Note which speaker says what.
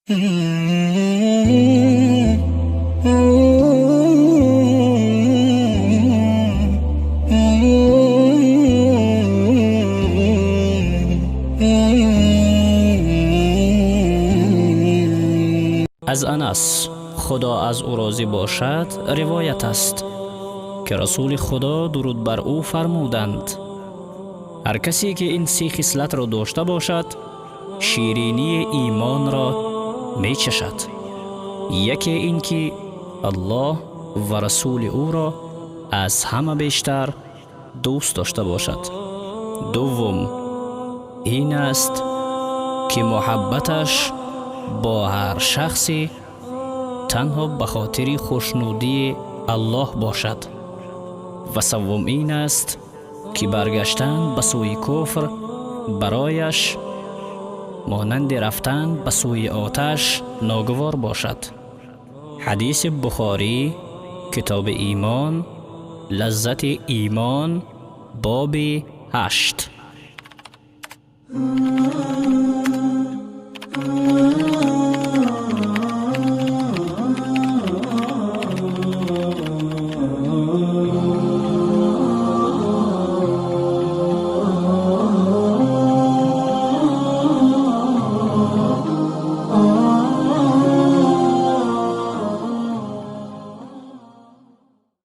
Speaker 1: Аз Анас, Худо аз ӯ розӣ бошад, ривоят аст, ки Расули Худо, дуруд бар ӯ, фармуданд: ҳар касе ки ин се хислатро дошта бошад, ширинии имонро мечашад. Яке ин ки Аллоҳ ва расули ӯро аз ҳама бештар дӯст дошта бошад. Дуввум ин аст, ки муҳаббаташ бо ҳар шахсе танҳо ба хотири хушнудии Аллоҳ бошад. Ва саввум ин аст, ки баргаштан ба сӯи куфр барояш монанди рафтан ба сӯи оташ ногувор бошад. Ҳадиси Бухорӣ, Китоби имон, лаззати имон, боби 8.